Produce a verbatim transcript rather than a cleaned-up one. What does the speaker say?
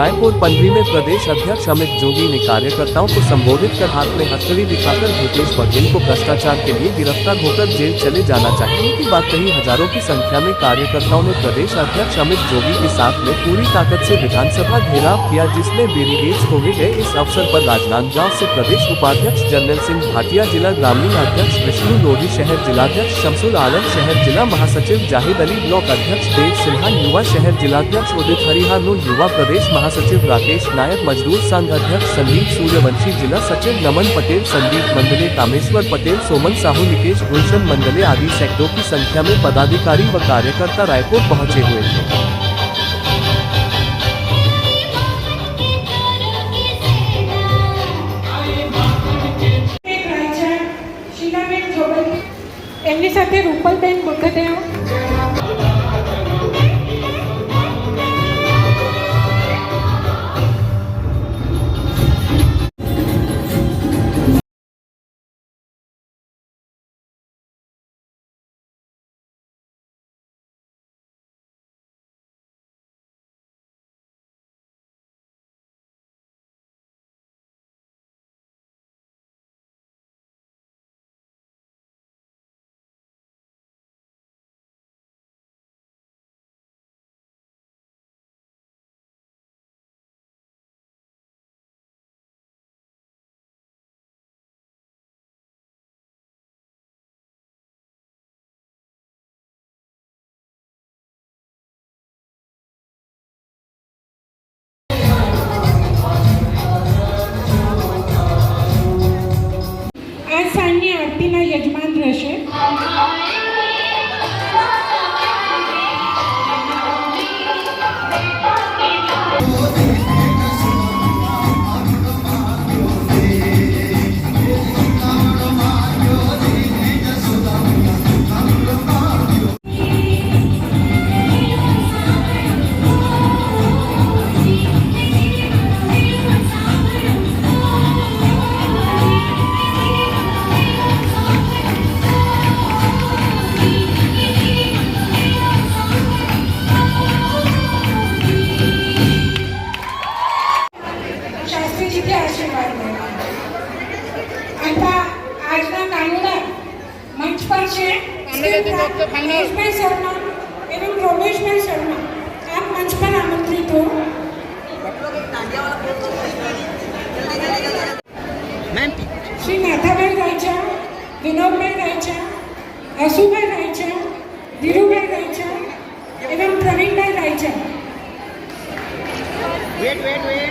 रायपुर पंडरी में प्रदेश अध्यक्ष अमित जोगी ने कार्यकर्ताओं को संबोधित कर हाथ में हथकड़ी दिखाकर भूपेश बघेल को भ्रष्टाचार के लिए गिरफ्तार होकर जेल चले जाना चाहिए की बात कही। हजारों की संख्या में कार्यकर्ताओं ने प्रदेश अध्यक्ष अमित जोगी के साथ में पूरी ताकत से विधानसभा घेराव किया, जिसमें बैरिकेड्स खोले गए। इस अवसर पर राजनांदगांव से प्रदेश उपाध्यक्ष जनरल सिंह भाटिया, जिला ग्रामीण अध्यक्ष विष्णु लोधी, शहर जिलाध्यक्ष शमसुल आलम, शहर जिला महासचिव जाहिद अली, ब्लॉक अध्यक्ष देव सिन्हा, युवा शहर जिलाध्यक्ष उदित हरिहारनू, युवा प्रदेश महासचिव राकेश नायक, मजदूर संघ अध्यक्ष संदीप सूर्यवंशी, जिला सचिव नमन पटेल, संदीप मंडले, कामेश्वर पटेल, सोमन साहू, निकेश गुलशन मंडले आदि सैकड़ों की संख्या में पदाधिकारी व कार्यकर्ता रायपुर पहुंचे हुए थे। એમની સાથે રૂપલબેન બોધદયા. आज सांजनी आरतीना यजमान रहशे. शास्त्री जी के आशीर्वाद में। आता आज ना कानून मंच पर छे, रमेशभाई शर्मा एवं रोमेशभाई शर्मा, आप मंच पर आमंत्रित हो. श्री नाथाभाई रायचा, विनोदभाई रायचा, असुभाई रायचा, धीरूभाई रायचा एवं प्रवीणभाई रायचा. Wait, wait, wait.